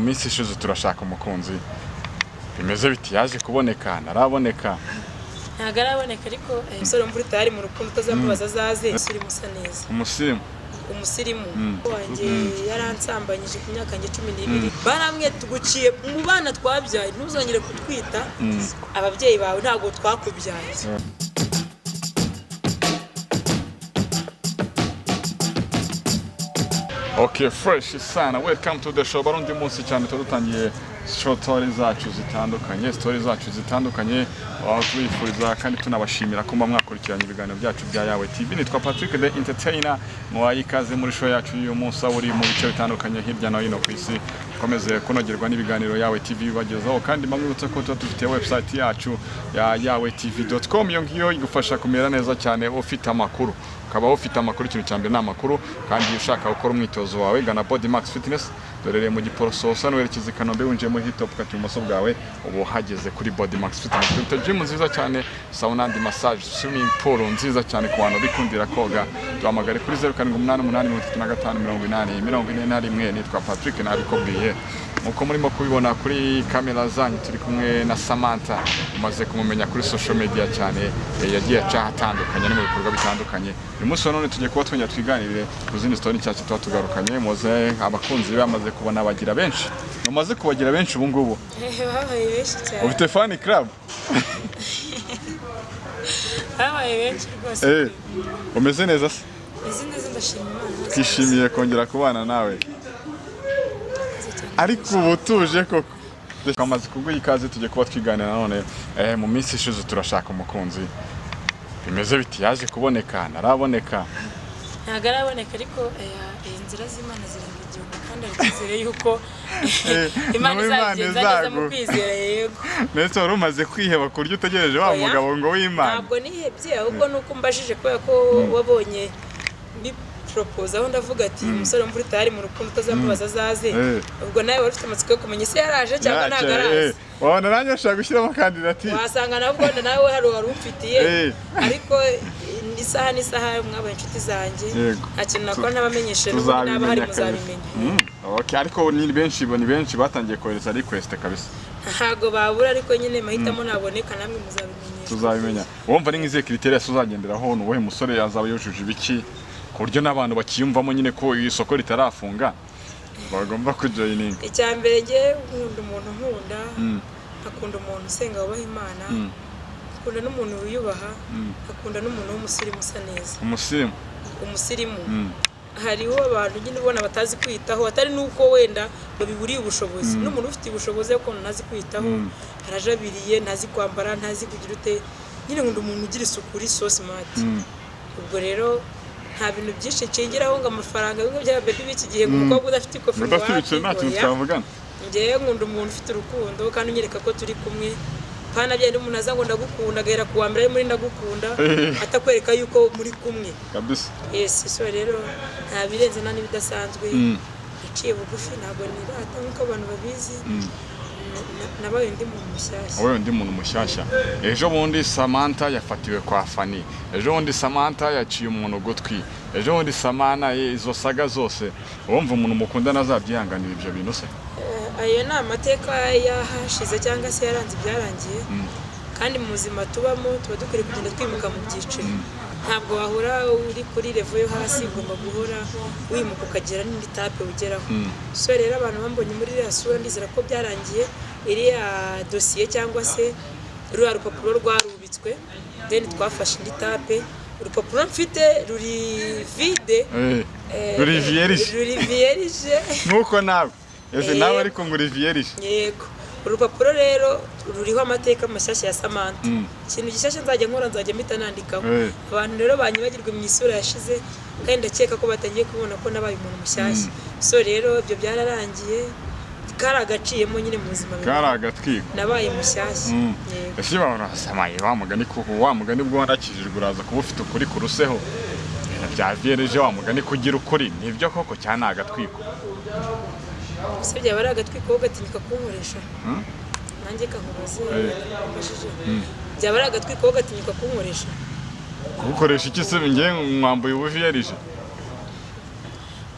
Minsi ishize turashaka umukunzi, bimeze biti? Yaje kuboneka? Ntaraboneka? Ntabwo araboneka, ariko umusore wumva uri tayari mu rukundo utazamubaza azaze, umusirimu usa neza. Umusirimu. Umusirimu wanjye yaransambanyije ku myaka yanjye 12. Barambwiye, tuguciye mu bana twabyaye, ntuzongere kutwita ababyeyi bawe, ntabwo twakubyaye. Okay, fresh sana. Welcome to the show. Barundi, munsi cyane tuba dutangiye show, story zacu zitandukanye, story zacu zitandukanye, aho tubifuriza kandi tunabashimira ko muba mwakurikiranye ibiganiro byacu bya Yawe TV. Nitwa Patrick the Entertainer, muwaye ikaze muri show yacu y'uyu munsi, aho uri mu bice bitandukanye hirya no hino ku isi. Mukomeze kunogerwa n'ibiganiro Yawe TV bibagezaho, kandi mwibutse ko tuba dufite website yacu ya yawetv.com. Iyo ngiyo igufasha kumera neza cyane ufite amakuru, ukaba ufite amakuru. Ikintu cya mbere ni amakuru. Kandi iyo ushaka gukora umwitozo wawe, gana Body Max Fitness, dorereye mu Giporoso, usa n'uwerekeza i Kanombe, winjiye muri Hilltop, ukata ibumoso bwawe, uba uhageze kuri Body Max Fitness. Dufite gym nziza cyane, sauna and massage, swimming pool nziza cyane ku bantu bikundira koga. Duhamagare kuri 0788 35 80 41. Nitwa Patrick, nabikubwiye. Nkuko murimo kubibona kuri kamera zanyu, turi kumwe na Samantha. Umaze kumumenya kuri social media cyane, yagiye aca ahatandukanye no mu bikorwa bitandukanye. Uyu munsi wa none tugiye kuba twongera twiganirire ku zindi story nshyashya tuba tugarukanye. Muze abakunzi be bamaze kubona bagira benshi, mumaze kubagira benshi ubu ngubu. Babaye benshi cyane. Ufite fan club? Babaye benshi rwose. Umeze neza se? Meze neza, ndashima Imana. Twishimiye kongera kubana nawe. Murakoze cyane. Ariko ubu tuje koko, twamaze kuguha ikaze, tugiye kuba twiganira none. Mu minsi ishize turashaka umukunzi, bimeze biti? Yaje kuboneka? Ntaraboneka? Ntabwo araboneka, ariko inzira z'Imana zirenga igihumbi, kandi hari icyizere yuko Imana N'uwo Imana izabigenza neza mu izaguha. kwizera, yego. Ndetse wari umaze kwiheba ku buryo utegereje wa Oya. mugabo ngo w'Imana? Ntabwo nihebye, ahubwo ni uko mbajije kubera ko wabonye mbiporopoza, aho ndavuga ati umusore wumva uri tayari mu rukundo utazamubaza azaze. Ubwo nawe wari ufite amatsiko yo kumenya ese yaraje cyangwa ntabwo araza. Wabona nanjye ashaka gushyiramo kandidatire. Wasanga nawe ubwo nawe hari uwari umfitiye. Ariko isaha n'isaha mwabaye inshuti zanjye. Nta kintu nakora ntabamenyeshe, n'ubundi naba hari Tuzabimenya kabisa. muzabimenya. Okay, ariko ni benshi batangiye kohereza request kabisa. Ntabwo babura, ariko nyine mahitamo naboneka namwe muzabimenyesha. Tuzabimenya. Wumva ari nk'izihe criteria uzagenderaho? Ni uwuhe musore yazaba yujuje ibiki, ku buryo n'abantu bakiyumvamo nyine ko isoko ritarafunga bagomba kujoyininga? Icya mbere, njye nkunda umuntu nkunda, nkakunda umuntu usenga wubaha Imana, nkakunda n'umuntu wiyubaha, nkakunda n'umuntu w'umusirimu usa neza. Umusirimu. Umusirimu. Hariho abantu nyine ubona batazi kwitaho, atari n'uko wenda babiburiye ubushobozi, n'umuntu ufite ubushobozi ariko ntazi kwitaho, arajabiriye, ntazi kwambara, ntazi kugira ute. Nyine nkunda umuntu ugira isuku, uri so smart. Ubwo rero nta bintu byinshi nshingiraho ngo amafaranga, bimwe bya baby b'iki gihe, ngo umukobwa udafite ikofi ngo Udafite ibiceri nta wapi, kintu oya. twavugana. Njyewe nkunda umuntu ufite urukundo kandi unyereka ko turi kumwe, pana bya umuntu aza ngo ndagukunda, agahera ku wa mbere ari muri ndagukunda, atakwereka yuko muri kumwe. Kabisa. Yes, so rero nta birenze, nta n'ibidasanzwe. Naciye bugufi, ntabwo nirata nk'uko abantu babizi. Nabaye undi muntu mushyashya. Wowe undi muntu mushyashya. Ejo bundi Samantha yafatiwe kwa Fani, ejo bundi Samantha yaciye umuntu ugutwi, ejo bundi Samana, izo saga zose, wumva umuntu mukundana azabyihanganira ibyo bintu se? Ayo ni amateka yahashize cyangwa se yaranze ibyarangiye, kandi mu buzima tubamo tuba dukwiriye kugenda twimuka mu byiciro. Ntabwo wahora uri kuri level yo hasi, ugomba guhora wimuka ukagera n'indi étape ugeraho. So rero abantu bambonye muri iriya sura, ndizera ko byarangiye, iriya dosiye cyangwa se ruriya rupapuro rwarubitswe, then twafashe indi étape. Urupapuro mfite ruri vide. Ruri vierge. Ruri vierge. Nk'uko nawe ese nawe ariko ngo uri vierge. Yego. Urupapuro rero ruriho amateka mashyashya ya Samantha. Ikintu gishyashya nzajya nkora, nzajya mpita nandikaho. Abantu rero banyibagirwe mu isura yashize, kandi ndakeka ko batangiye kubona ko nabaye umuntu mushyashya. So rero ibyo byararangiye, kari agaciyemo nyine mu buzima. Kari agatwiko. Nabaye mushyashya. Yego. Ese barasamaye wa mugani, kuko wa mugani bwo warakijijwe, uraza kuba ufite ukuri kuruseho. Ibintu bya vierge, wa mugani, kugira ukuri nibyo koko cyane ni agatwiko? Ese byaba ari agatwiko wowe ugatinyuka kunkoresha? Nanjye kakubaze, mbajije, byaba ari agatwiko wowe ugatinyuka kunkoresha? Kugukoresha iki se? Njye mwambuye ubu vierge.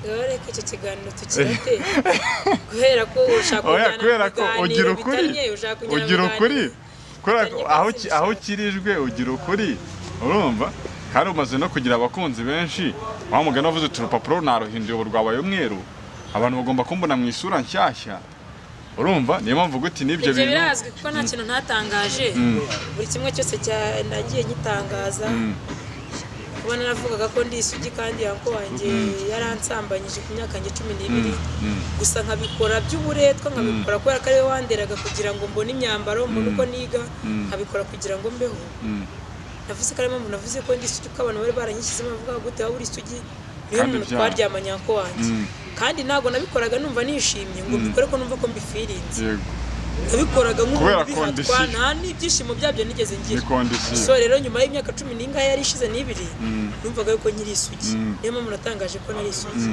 Rero reka icyo kiganiro tukirate, guhera ko ushaka Oya, kunjyana mu kubera ko biganiro ugira ukuri, bitanye, ushaka kunjyana mu ugira ukuri, biganiro kubera ko bitanye aho kandi aho simbishaka. ukirijwe ugira ukuri, urumva, kandi umaze no kugira abakunzi benshi. Wa mugani wavuze uti urupapuro naruhinduye, ubu rwabaye umweru, abantu bagomba kumbona mu isura nshyashya. Urumva, niyo mpamvu uvuga uti n'ibyo Ibyo bintu. birazwi kuko nta kintu ntatangaje, buri kimwe cyose nagiye ngitangaza. Kuba naravugaga ko ndi isugi kandi uncle wanjye yaransambanyije ku myaka yanjye 12 gusa, nkabikora by'uburetwa, nkabikora kubera ko ariwe wanderaga kugira ngo mbone imyambaro, mbone uko niga, nkabikora kugira ngo mbeho. Navuze ko ariyo mpamvu navuze ko ndi isugi, kuko abantu bari baranyishyizemo bavuga gute waba uri isugi, niwe Kandi muntu twaryamanye, uncle wanjye. Kandi ntabwo nabikoraga numva nishimye ngo mbikore ko numva ko mbifirinze. Nabikoraga nk'umuntu Kubera ubihatwa, condition. nta n'ibyishimo byabyo nigeze ngira. Ni condition. So rero nyuma y'imyaka cumi n'ingahe yari ishize n'ibiri, numvaga yuko nkiri isugi, niyo mpamvu natangaje ko nari isugi.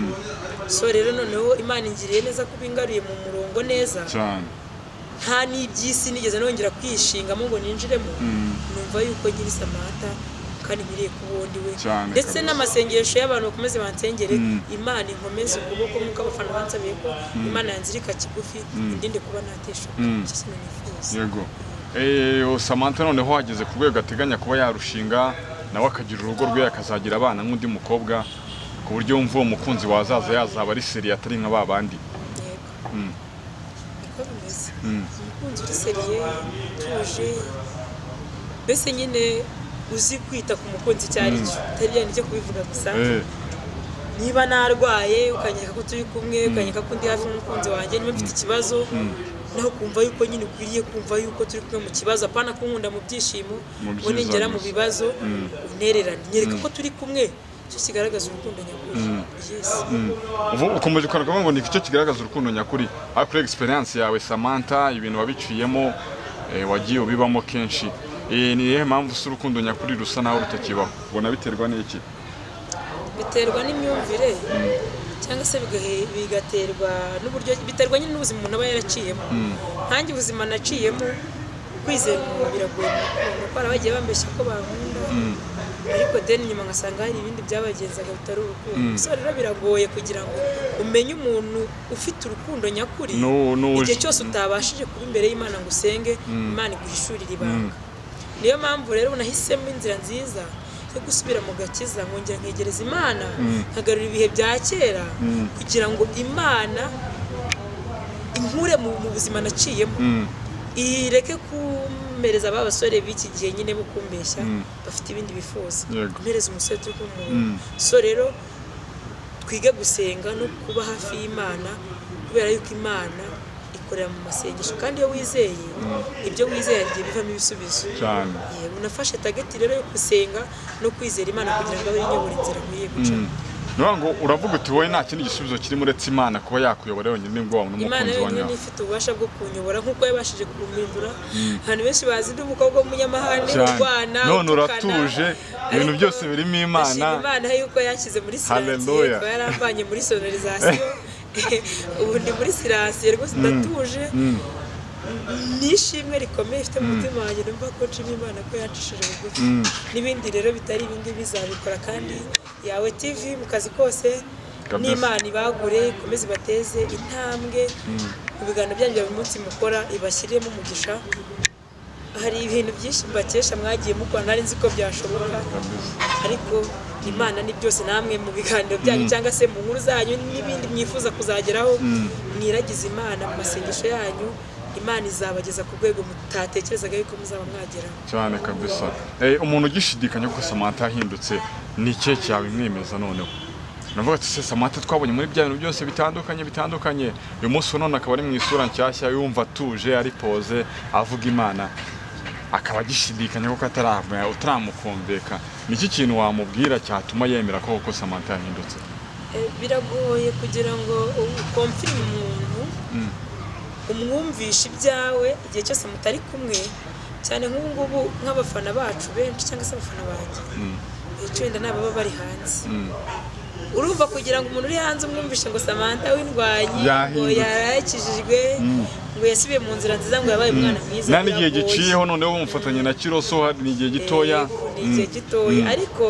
So rero noneho Imana ingiriye neza kuba ingaruye mu murongo neza, nta n'iby'isi nigeze nongera kwishingamo ngo ninjiremo. Numva yuko nkiri Samantha kandi nkwiriye kuba uwo ndi we, ndetse n'amasengesho y'abantu bakomeze bansengere, Imana inkomeze ukuboko nk'uko abafana bansabiye ko Imana yanzirika kigufi, indinde kuba nateshuka. Icyo kintu nifuza. Yego. Samantha noneho wageze ku rwego ateganya kuba yarushinga, nawe akagira urugo rwe, akazagira abana nk'undi mukobwa, ku buryo wumva uwo mukunzi wazaza yazaba ari sérieux, atari nka ba bandi. Yego, niko bimeze. Umukunzi uri sérieux, utuje, mbese nyine uzi kwita ku mukunzi icyo ari cyo, atari bya bindi byo kubivuga gusa. Niba narwaye ukanyereka ko turi kumwe, ukanyereka ko ndi hafi n'umukunzi wanjye. Niba mfite ikibazo naho kumva yuko nyine ukwiriye kumva yuko turi kumwe mu kibazo, apana kunkunda mu byishimo, Mu ngo byiza ningera mu gusa. bibazo untererane, nyereka ko turi kumwe. Icyo kigaragaza urukundo nyakuri, yes. Ubu ukomeje kuvuga ngo ni icyo kigaragaza urukundo nyakuri, ariko kuri experience yawe Samantha, ibintu wabiciyemo, wagiye ubibamo kenshi, ni iyihe mpamvu se urukundo nyakuri rusa naho rutakibaho? Ubona biterwa n'iki? Biterwa n'imyumvire, cyangwa se bigaterwa n'uburyo, biterwa nyine n'ubuzima umuntu aba yaraciyemo. Nkanjye ubuzima naciyemo, kwizera umuntu biragoye mu rukundo, kuko hari abagiye bambeshya ko bankunda, ariko then nyuma ngasanga hari ibindi byabagenzaga bitari urukundo. So rero biragoye kugira ngo umenye umuntu ufite urukundo nyakuri igihe cyose utabashije kuba imbere y'Imana ngo usenge Imana iguhishurire ibanga. Niyo mpamvu rero nahisemo inzira nziza yo gusubira mu gakiza, nkongera nkegereza Imana, nkagarura ibihe bya kera, kugira ngo Imana inkure mu buzima naciyemo, ireke kumereza ba basore b'iki gihe nyine bo kumbeshya bafite ibindi bifuza, mpereza umusore turi kumwe. So rero twige gusenga no kuba hafi y'Imana, kubera yuko Imana ikorera mu masengesho, kandi iyo wizeye, ibyo wizeye hari igihe bivamo ibisubizo. Yego, unafashe target rero yo gusenga no kwizera Imana kugira ngo abe inyobora inzira nkwiye gucamo. Ni ukuvuga ngo uravuga uti wowe nta kindi gisubizo kirimo uretse Imana kuba yakuyobora yonyine, nibwo wabona Imana umukunzi wa yonyine nyawe. ifite ububasha bwo kunyobora nk'uko yabashije kumpindura. Abantu benshi bazi ndi umukobwa w'umunyamahane, urwana, None utukana, uratuje, ibintu ariko byose birimo Imana. ndashima Imana yuko yanshyize muri silencieux, Hallelujah. ikaba yaramvanye muri sonorisation, ubu ndi muri silencieux rwose, ndatuje. Nishimwe rikomeye ifite mu mutima wanjye, numva ko nshima Imana ko yancishije bugufi. N'ibindi rero bitari ibindi bizabikora. Kandi Yawe TV mu kazi kose, n'Imana ibagure, ikomeze ibateze intambwe mu biganiro byanyu bya buri munsi mukora, ibashyiremo umugisha. Hari ibintu byinshi mbakesha mwagiye mukora ntari nzi ko byashoboka, ariko Imana ni byose. Namwe mu biganiro byanyu cyangwa se mu nkuru zanyu n'ibindi mwifuza kuzageraho, mwiragize Imana mu masengesho yanyu, Imana izabageza ku rwego mutatekerezaga yuko muzaba mwageraho. Cyane kabisa. Umuntu ugishidikanya ko Samantha yahindutse, ni ikihe cyabimwemeza? Noneho navuga ati se Samantha twabonye muri bya bintu byose bitandukanye bitandukanye, uyu munsi wa none akaba ari mu isura nshyashya, yumva atuje, ari poze, avuga Imana, akaba agishidikanya kuko utaramukumveka, ni iki kintu wamubwira cyatuma yemera ko koko Samantha yahindutse? Biragoye kugira ngo ukomfirime umuntu, umwumvishe ibyawe igihe cyose mutari kumwe, cyane nk'ubu ngubu nk'abafana bacu benshi cyangwa se abafana banjye benshi wenda ni ababa bari hanze. Urumva, kugira ngo umuntu uri hanze umwumvishe ngo Samantha w'indwanyi ngo Yahindutse. yarakijijwe, ngo yasubiye mu nzira nziza, ngo yabaye umwana mwiza, Nta n'igihe biragoye. giciyeho, noneho bamufatanye na Kiroso, hari ni igihe gitoya. Yego, ni igihe gitoya, ariko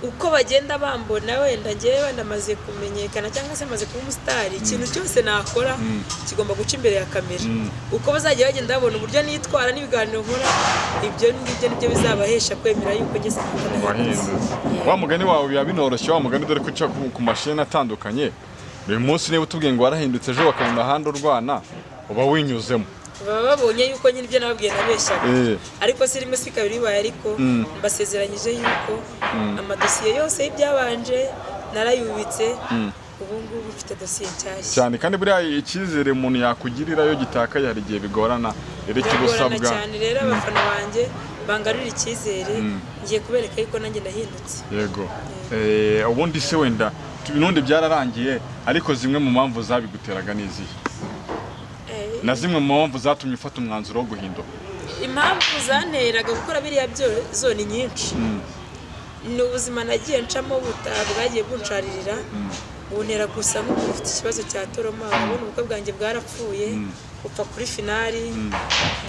Uko bagenda bambona, wenda ngewe wenda maze kumenyekana cyangwa se maze kuba umusitari, ikintu cyose nakora kigomba guca imbere ya kamera. Uko bazajya bagenda babona uburyo nitwara n'ibiganiro nkora, ibyo ngibyo nibyo bizabahesha kwemera yuko ngeze ku Wahindutse. Wa mugani wawe biba binoroshye, wa mugani, dore ko uca ku mashini atandukanye. Uyu munsi niba utubwiye ngo warahindutse, ejo bakabona ahandi urwana, uba winyuzemo. Baba babonye yuko nyine ibyo nababwiye nabeshyaga. Ariko si rimwe si kabiri bibaye, ariko mbasezeranyije yuko amadosiye yose y'ibyabanje narayubitse. Ubu ngubu mfite dosiye nshyashya. Cyane, kandi buriya icyizere umuntu yakugirira iyo gitakaye hari igihe bigorana. Rero icyo uba Biragorana usabwa cyane. Rero abafana banjye bangarurira icyizere, ngiye kubereka yuko nanjye nahindutse. Yego. Ubundi se wenda n'ubundi byararangiye, ariko zimwe mu mpamvu zabiguteraga ni izihe, na zimwe mu mpamvu zatumye ufata umwanzuro wo guhinduka? Impamvu zanteraga gukora biriya byo zo ni nyinshi. Ni ubuzima nagiye ncamo bwagiye bunsharirira, buntera gusa nk'umuntu ufite ikibazo cya trauma. Urabona ubukwe bwanjye bwarapfuye, upfa kuri finale.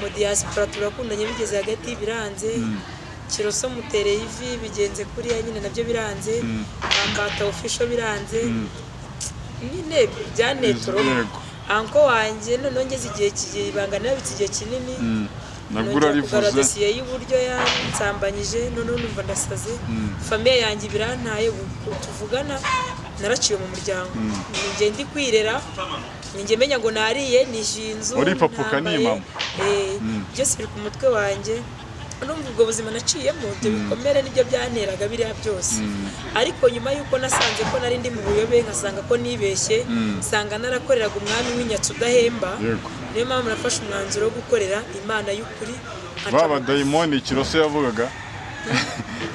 Mu diaspora turakundanye, bigeze hagati biranze. Kiroso mutereye ivi, bigenze kuriya nyine nabyo biranze. Bambata official biranze nyine, byanteye trauma. Uncle wanjye noneho ngeze igihe kigiye, ibanga narabitse igihe kinini, Nabwo nongera kugarura urarivuze. dosiye y'uburyo yansambanyije, noneho numva ndasaze. Famille yanjye birantaye. Ubu tuvugana naraciwe mu muryango, ninjye ndi kwirera, ninjye menya ngo nariye, nishyuye inzu, Uripapuka ni nambaye, impamo. Byose biri ku mutwe wanjye. Urumva ubwo buzima naciyemo, ibyo bikomere nibyo byanteraga biriya byose. Ariko nyuma y'uko nasanze ko nari ndi mu buyobe, nkasanga ko nibeshye, nsanga narakoreraga umwami w'inyatsi udahemba, niyo mpamvu nafashe umwanzuro wo gukorera Imana y'ukuri, nkaca Ba bugufi. Badayimoni Kiroso yavugaga,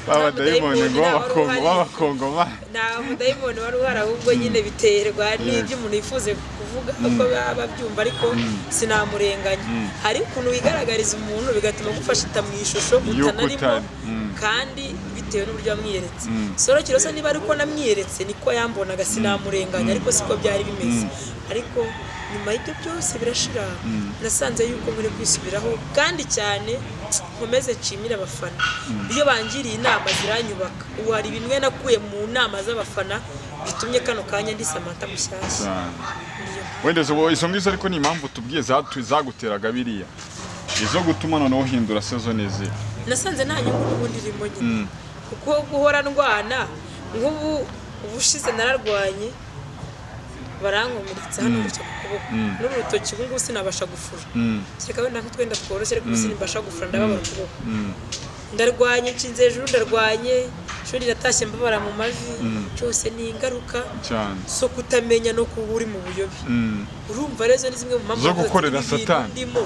ba Nta badayimoni ngo mudayimoni nta wari uhari. b'abakongomani. Nta mudayimoni wari uhari, ahubwo nyine biterwa n'ibyo umuntu yifuza kuvuga uko baba babyumva, ariko sinamurenganya. Hari ukuntu wigaragariza umuntu bigatuma agufasha mu ishusho Y'uko utanarimo, utari. Kandi bitewe n'uburyo wamwiyeretse. Soro Kiroso niba ariko namwiyeretse niko yambonaga, sinamurenganya, ariko siko byari bimeze. Ariko nyuma y'ibyo byose birashira, nasanze yuko nkwiye kwisubiraho, kandi cyane nkomeze nshimire abafana. Iyo bangiriye inama ziranyubaka. Ubu hari bimwe nakuye mu nama z'abafana bitumye kano kanya ndi Samantha mushyashya. Cyane. Niyo. Wenda izo ngizo, ariko ni impamvu tubwiye zaguteraga biriya. Izo gutuma noneho uhindura sezo ni izihe? Nasanze nta nyungu n'ubundi irimo nyine, kuko guhora ndwana, nk'ubu ubushize nararwanye barankomeretsa hano gutya ku kuboko n'uru rutoki. Ubu ngubu sinabasha gufura, kereka wenda nk'utwenda tworoshye, ariko ubu sinabasha gufura, ndababara ukuboko. Ndarwanye, nshinze hejuru, ndarwanye, ishuri riratashye, mbabara mu mavi. Cyose ni ingaruka zo kutamenya no kuba uri mu buyobe. Urumva rero izo ni zimwe mu mpamvu Zo navuze ati, gukorera "Ibi bintu Satani." ndimo,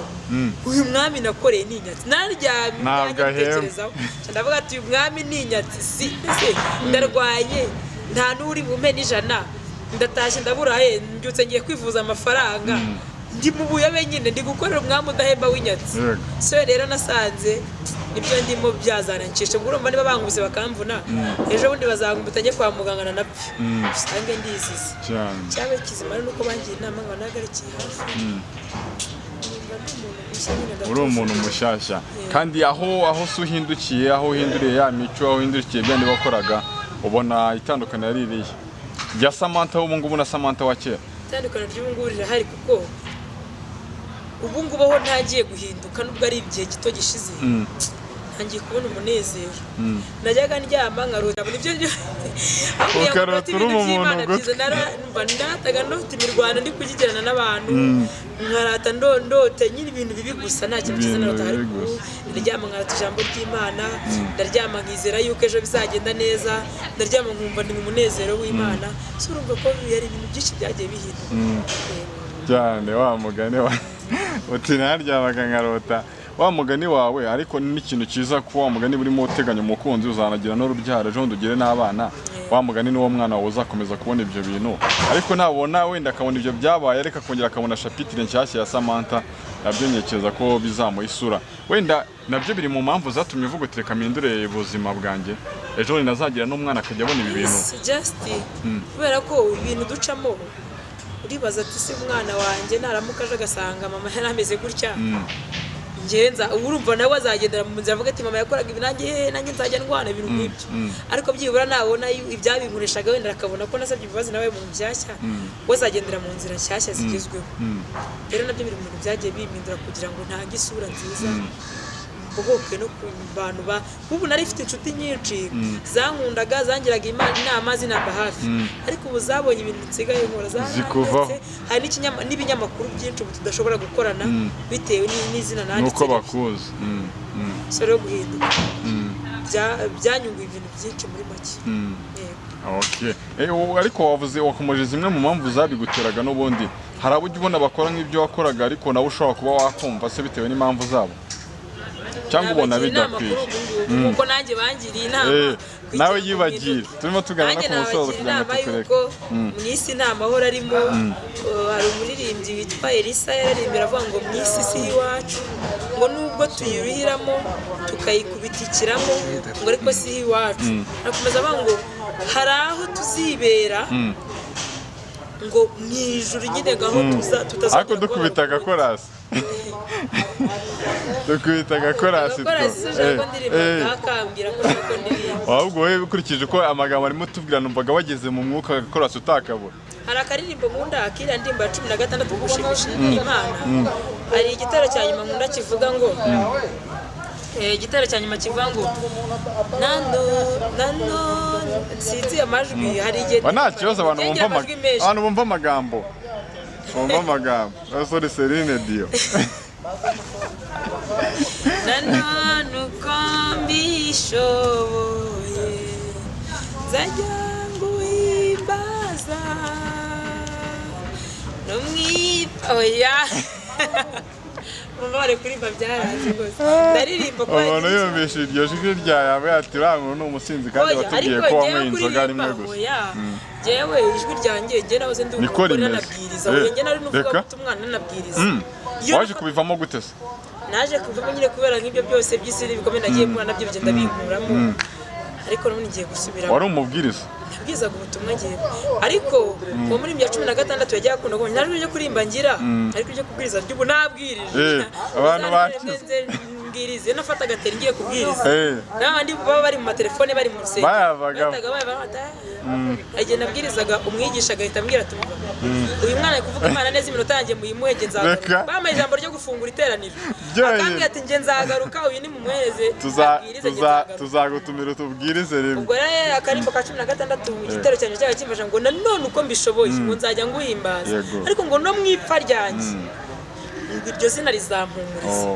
uyu mwami nakoreye ni inyatsi, naryamye Ntabwo ubwanjye ahemba. mbitekerezaho, ndavuga ati uyu mwami ni inyatsi. Si ese ndarwanye, nta n'uri bumpe n'ijana, ndatashye ndaburaye, mbyutse ngiye kwivuza amafaranga, ndi mu buyobe nyine, ndi gukorera umwami udahemba w'inyatsi. So rero nasanze nibyo ndimo byazanancisha. Ubwo urumva niba bankubise bakamvuna, ejo bundi bazankubita njye kwa muganga nanapfe, usange ndizize. Cyaba kizima rero nuko bangira inama ngo nahagarikiye hafi, numva ndi umuntu mushya nyine, Uri umuntu ndatuza. mushyashya. Kandi aho se uhindukiye, aho uhinduriye ya mico, aho uhindukiye bya bindi wakoraga, ubona itandukaniro ari irihe rya Samantha w'ubu ngubu na Samantha wa kera? Itandukaniro ry'ubu ngubu rirahari, kuko ubu ngubu aho ntagiye guhinduka, nubwo ari igihe gito gishize, ntangiye kubona umunezero. Najyaga ndyama nkarota nibyo aho kugira ngo Ukarota ndote uri ibintu mu by'Imana muntu byiza, numva ndataga ndota imirwano ndi kugigirana n'abantu, nkarata ndote nyine ibintu bibi gusa, nta kintu cyiza Ibintu narota. bibi Ariko ubu gusa. ndaryama nkarata ijambo ry'Imana, ndaryama nkizera yuko ejo bizagenda neza, ndaryama nkumva ndi mu munezero w'Imana. So urumva ko hari ibintu byinshi byagiye bihinduka. Yego. Cyane, wa mugani wa uti naryamaga nkarota, wa mugani wawe. Ariko ni n'ikintu cyiza ko wa mugani burimo uteganya umukunzi, uzanagira n'urubyaro, ejo bundi ugire n'abana. Wa mugani n'uwo mwana wawe uzakomeza kubona ibyo bintu, ariko nabona wenda akabona ibyo byabaye, ariko akongera akabona chapitre nshyashya ya Samantha, nabyo ntekereza ko bizamuha isura. Wenda nabyo biri mu mpamvu zatumye uvuga uti reka mpindure ubuzima bwanjye, ejo bundi nazagira n'umwana akajya abona ibi bintu. Yes, just kubera ko ibintu ducamo, uribaza ati se umwana wanjye naramuka aje agasanga mama yari ameze gutya, Ngenza ubu urumva nawe azagendera mu nzira avuga ati mama yakoraga ibi, nanjye nanjye nzajya ndwana ibintu nk'ibyo. Ariko byibura nabona ibyabinkoreshaga wenda akabona ko nasabye imbabazi nawe mu nshyashya, we azagendera mu nzira nshyashya zigezweho. Rero nabyo biri mu bintu byagiye bimpindura kugira ngo ntange isura nziza, mbohoke no ku bantu ba ubu. Nari mfite inshuti nyinshi zankundaga, zangiraga inama, zinamba hafi, ariko ubu zabonye ibintu nsigaye nkora, Zikuvaho. zarandetse. Hari n'ibinyamakuru byinshi ubu tudashobora gukorana bitewe n'izina nanditse Nuko ribi. bakuzi. So rero guhinduka byanyunguye ibintu byinshi muri make. Yego. Okay. Ariko wavuze, wakomeje zimwe mu mpamvu zabiguteraga. N'ubundi hari abo ujya ubona bakora nk'ibyo wakoraga, ariko nawe ushobora kuba wakumva se bitewe n'impamvu zabo, cyangwa ubona Nabagira inama bidakwiye? kuri ubu ngubu, kuko nanjye bangiriye inama kugira Nawe ngo yibagire. mpinduke. Turimo tugana no Nanjye ku musozo nabagira kugira ngo inama tukureke. y'uko mu isi nta mahoro arimo. Hari umuririmbyi witwa Elisa yaririmbye aravuga ngo mu isi si iwacu, ngo nubwo tuyiruhiramo tukayikubitikiramo, ngo ariko si iwacu. Arakomeza avuga ngo hari aho tuzibera, ngo mu ijuru nyine, ngaho tutazongera Ariko dukubita kubabara. Agakorasi, dukubita agakorasi. Agakorasi two. ushaka ko ndirimba? Kakambwira ko ushaka ko ndirimba. Ahubwo wowe ukurikije uko amagambo arimo tubwira, numvaga wageze mu mwuka, agakorasi utakabura. Hari akaririmbo nkunda kiriya ndirimbo ya 16, gushimisha Imana. Hari igitero cya nyuma nkunda kivuga ngo igitero cya nyuma kivuga ngo nano nano, sinzi amajwi, hari igihe Ba, nta kibazo, abantu ngira bumva amajwi menshi. Abantu bumva amagambo, bumva amagambo. Sorry, Celine Dion. Nanone uko mbishoboye nzajya nguhimbaza no oya, mama, bari kuririmba byaranze rwose, ndaririmba ko Umuntu yumvise iryo jwi ryawe avuga ati uriya muntu ni umusinzi, kandi Oya, watubwiye ariko ko njyewe wanyweye inzoga kuririmba, rimwe gusa. Oya, njyewe ijwi ryanjye, njye nahoze ndi Niko umugore rimeze. nanabwiriza. Oya, njye nari nuvuga Reka. ubutumwa nanabwiriza. Iyo Waje kubivamo gute se? Naje kuvamo nyine kubera nk'ibyo byose by'isi n'ibikomere nagiye mpura nabyo bigenda binkuramo, ariko n'ubundi ngiye gusubiramo. Wari umubwiriza? Nabwirizaga ubutumwa ngiye, ariko uwo muri ya 16 yajyaga akunda ngo nta jwi ryo kuririmba ngira, ariko iryo kubwiriza ry'ubu nabwirije. Abantu Uzarebe bakize. nze mbwirize, nafataga teri ngiye kubwiriza, n'abandi baba bari mu matelefone, bari mu rusengero, Bayavagamo. bahitaga bayavamo bati, "Ah." Igihe nabwirizaga, umwigisha agahita ambwira ati umva, uyu mwana ari kuvuga Imana neza, iminota yanjye muyimuhege, nzagaruka. Reka. Bampaye ijambo ryo gufungura iteraniro, Byonyine. akambwira ati njye nzagaruka, uyu ni mumuhereze abwirize, njye nzagaruka. Tuzagutumira utubwirize rimwe. Ubwo rero akarimbo ka 16, igitero cyanjye cyaba kimfasha ngo nanone uko mbishoboye ngo nzajya nguhimbaza, ariko ngo no mu ipfa ryanjye ngo iryo zina rizampumuriza.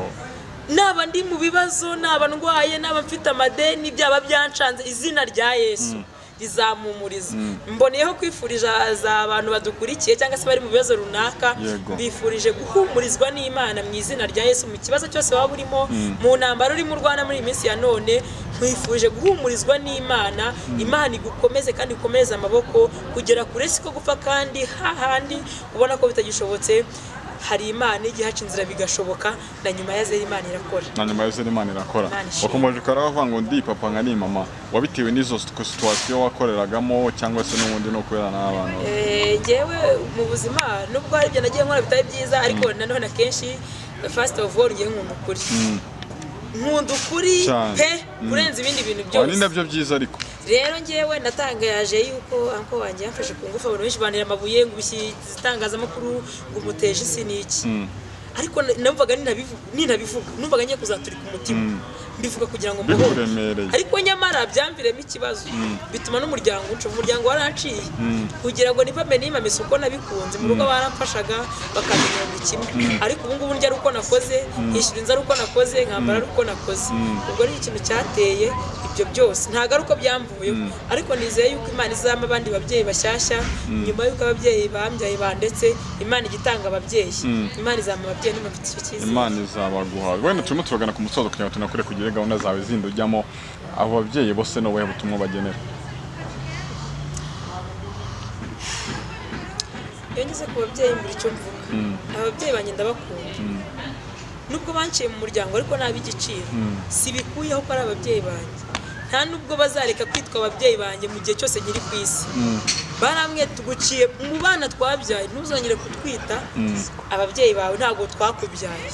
Naba ndi mu bibazo, naba ndwaye, naba mfite amadeni, byaba byancanze, izina rya Yesu rizampumuriza. Mboneyeho kwifuriza za abantu badukurikiye cyangwa se bari mu bibazo runaka, mbifurije guhumurizwa n'Imana mu izina rya Yesu. Mu kibazo cyose waba urimo, mu ntambara urimo urwana muri iyi minsi ya none, nkwifurije guhumurizwa n'Imana. Imana igukomeze kandi igukomeze amaboko kugera kure siko gupfa, kandi hahandi ubona ko bitagishobotse hari Imana ijya ihaca inzira bigashoboka. Na nyuma ya zero Imana irakora. Na nyuma ya zero Imana irakora. Imana ishimwe. Wakomeje ukaravuga ngo ndi papa nka ni mama, wabitewe n'izo situation wakoreragamo cyangwa se n'ubundi no kubera n'abantu? Njyewe mu buzima, nubwo hari ibyo nagiye nkora bitari byiza, ariko nanone akenshi, first of all, ngewe nkunda ukuri, nkunda ukuri Cyane. pe, kurenza ibindi bintu Ni byose. nabyo byiza ariko. Rero ngewe natangaje yuko uncle wanjye yamfashe ku ngufu, abantu benshi bantera amabuye ngo ubishyize itangazamakuru, ngo umuteje isi n'iki, ariko numvaga ninabivuga numvaga ngiye kuzaturika umutima. Mbivuga kugira ngo mbohoke. Bikuremereye. Ariko nyamara byamviremo ikibazo, bituma n'umuryango unca. Umuryango waranciye kugira ngo nipame nimamese uko nabikunze. Mu rugo baramfashaga bakamenyera buri kimwe, ariko ubu ngubu ndya ari uko nakoze, nkishyura inzu ari uko nakoze, nkambara ari uko nakoze. Ubwo ni ikintu cyateye ibyo byose, ntabwo ari uko byamvuyeho, ariko nizeye yuko Imana izampa abandi babyeyi bashyashya nyuma y'uko ababyeyi bambyaye bandetse. Imana ijya itanga ababyeyi, Imana izampa ababyeyi niba mfite icyo cyizere. Imana izabaguha. Wenda turimo turagana ku musozo kugira ngo tunakure kugira gahunda zawe zindi ujyamo. Abo babyeyi bose ni ubuhe butumwa bagenera? Iyo ngeze ku babyeyi mbura icyo mvuga. Ababyeyi banjye ndabakunda, nubwo banciye mu muryango, ariko ni ab'igiciro. Si bikuyeho ko ari ababyeyi banjye, nta nubwo bazareka kwitwa ababyeyi banjye mu gihe cyose nkiri ku isi. Baramwe tuguciye mu bana twabyaye, ntuzongere kutwita ababyeyi bawe, ntabwo twakubyaye.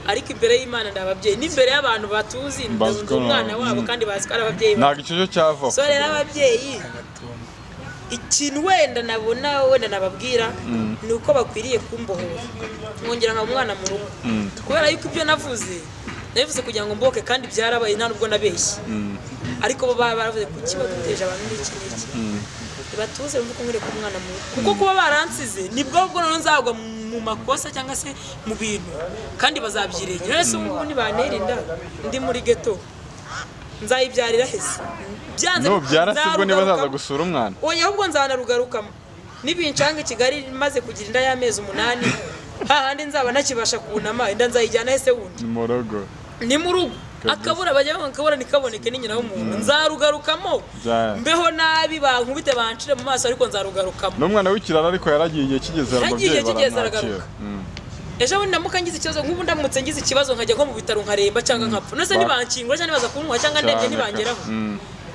Ariko imbere y'Imana ndi ababyeyi, n'imbere y'abantu batuzi Bazi ndi ko- umwana wabo, kandi bazi ko ari ababyeyi babo. Ntabwo icyo cyo cyavaho. So rero ababyeyi, ikintu wenda nabona, wenda nababwira, ni uko bakwiriye kumbohora nkongera nkaba umwana mu rugo, kubera yuko ibyo navuze nabivuze kugira ngo mboke, kandi byarabaye, nta nubwo nabeshye. Ariko bo baba baravuze kuki baduteje abantu n'iki n'iki. Batuze bumve ko nkwiye kuba umwana mu rugo, kuko kuba baransize nibwo bwo noneho nzagwa mu makosa cyangwa se mu bintu, kandi bazabyirengera. Rero se ubu ngubu nibantera inda ndi muri ghetto, nzayibyarira hese? Byanze Nubyara sibwo niba azaza nzarugarukamo. gusura umwana? Oya, ahubwo nzanarugarukamo. Nibincanga i Kigali maze kugira inda y'amezi 8, hahandi nzaba ntakibasha kunama, inda nzayijyana hese wundi? Ni mu rugo. Ni mu rugo. Kabisa. Akabura bajya bavuga, akabura ntikaboneke, ni nyina w'umuntu. Nzarugarukamo. Mbeho nabi, bankubite, bancire mu maso, ariko nzarugarukamo. N'umwana w'ikirara ariko yaragiye, igihe kigeze Yaragiye, ababyeyi igihe kigeze baramwakira. aragaruka. Ejo bundi ndamuka ngize ikibazo, nk'ubu ndamutse ngize ikibazo nkajya nko mu bitaro nkaremba cyangwa nkapfa, none se nibankingura cyangwa nibaza kunywa cyangwa ndebye Cyane nibangeraho?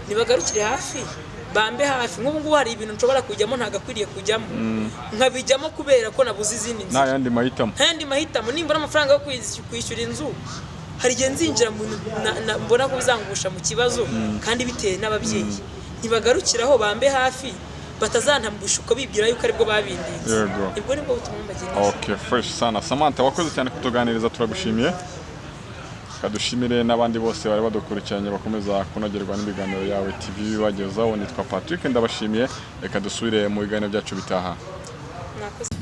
Nibagarukire hafi, bambe hafi. Nk'ubu ngubu hari ibintu nshobora kujyamo ntagakwiriye kujyamo, nkabijyamo kubera ko nabuze izindi Nta nzira. yandi mahitamo. Nta yandi mahitamo. Nimbona amafaranga yo kwishyura inzu, hari igihe nzinjira mu bintu mbona ko bizangusha mu kibazo, kandi bitewe n'ababyeyi. Ntibagarukiraho, bambe hafi, batazantambusha uko bibwira yuko aribwo babindinze. Ibwo nibwo butumwa mbageneye. Okay, fresh sana. Samantha, wakoze cyane kutuganiriza, turagushimiye. Kadushimire n'abandi bose bari badukurikiranye, bakomeza kunogerwa n'ibiganiro yawe TV bibagezaho. Nitwa Patrick, ndabashimiye. Reka dusubire mu biganiro byacu bitaha. Mwakoze.